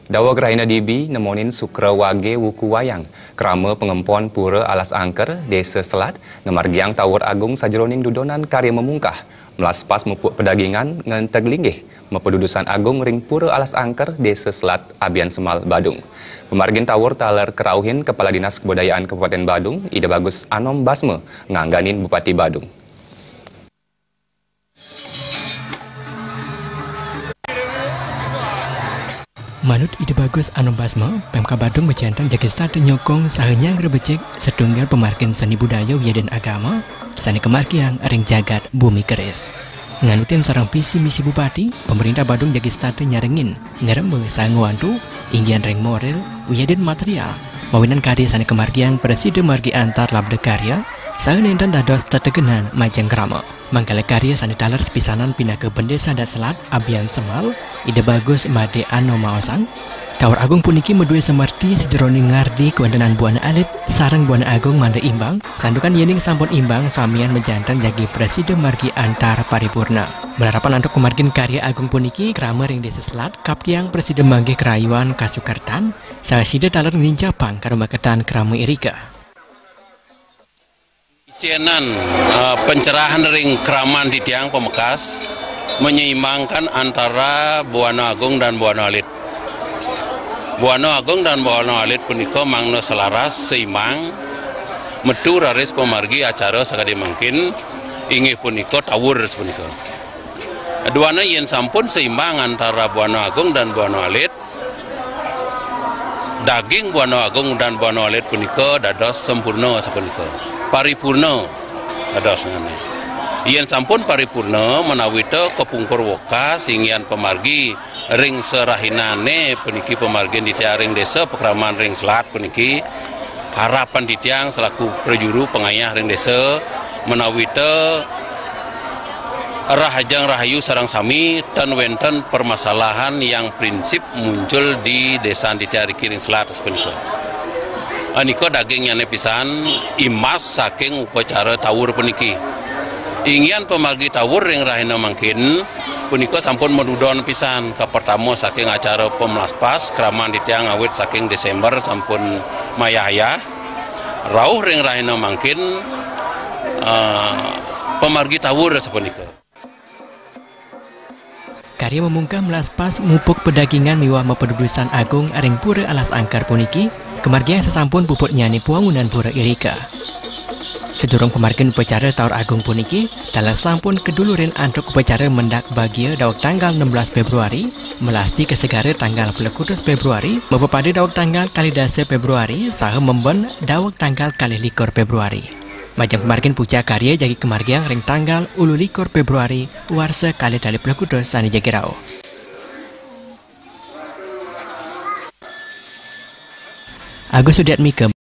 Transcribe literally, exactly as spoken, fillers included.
Daweg rahina dibi nemonin Sukra Wage wuku wayang, krama pangempon Pura Alas Angker, Desa Selat, ngamargiang tawur agung sajeroning dudonan karya mamungkah. Melaspas mupuk padagingan ngenteg linggih mapadudusan agung ring Pura Alas Angker, Desa Selat, Abiansemal, Badung. Pamargin tawur taler karauhin Kepala Dinas Kebudayaan Kabupaten Badung, Ida Bagus Anom Basma, ngangganin Bupati Badung. Manut Ida Bagus Anom Basma, Pemkab Badung majanten jagi setata nyokong saha nyanggra becik satunggal pamargin seni budaya wiadin agama sane kamargiang ring jagat bumi keris. Nganutin sareng visi misi Bupati, Pemerintah Badung jagi setata nyarengin, ngremba saha ngwantu, inggihan ring moral wiadin material, mawinan karya sane kamargiang prasida margi antar labda karya, saha nenten dados tetegenan majeng krama. Manggala karya sane taler sepisanan pinaka Bendesa Adat Selat, Abiansemal, Ida Bagus Made Anom maosang, tawur agung puniki madue samerti sajeroning ngardi kawentenan buana alit sareng buana agung mangda imbang, santukan yening sampun imbang samian majanten jagi prasida margi antar paripurna. Malarapan antuk pamargin karya agung puniki, krama ring Desa Selat kaptiang prasida manggih karayuan kasukertan, saha sida taler nglincapang karumaketan krama irika. Icenan, eh, pencerahan ring kraman titiang pamekas menyeimbangkan antara buana agung dan buana alit. Buana agung dan buana alit punika mangda selaras, seimbang, metu raris pamargi acara sakadi mangkin, inggih punika tawur sapunika. Duana yen sampun seimbang antara buana agung dan buana alit, daging buana agung dan buana alit punika dados sempurna sapunika. Paripurna dados ngene. Yen sampun paripurna, menawita kapungkur wekas inggihan pamargi ring serahinane puniki pamargin titiang ring desa pakraman ring Selat puniki, harapan titiang selaku prajuru pangayah ring desa, menawita rahajeng rahayu sareng sami, tan wenten permasalahan yang prinsip muncul di desa titiang riki ring Selat sapunika. Anika dagingnyane pisan imbas saking upacara tawur puniki. Inggihan pamargi tawur ring rahina mangkin punika sampun madudon pisan. Kapertama saking acara pamlaspas, kraman titiang awit saking Desember sampun mayah-ayah. Rauh ring rahina mangkin, eh, pamargi tawur sapunika. Karya mamungkah melaspas mupuk padagingan miwah mapadudusan agung ring Pura Alas Angker puniki, kamargiang sasampun puputnyane pawangunan pura irika. Sadurung pamargin upacara tawur agung puniki, taler sampun kadulurin antuk upacara mendak bagia daweg tanggal enam belas Februari, melasti kasegara tanggal pelekutus Februari, mapapada daweg tanggal kalih dasa Februari, saha memben daweg tanggal kalih likur Februari. Majeng pamargin puja karya jagi kamargiang ring tanggal ulu likur Februari, warsa kalih tali pelekutus sane jagi rauh. Agus Sudiatmika.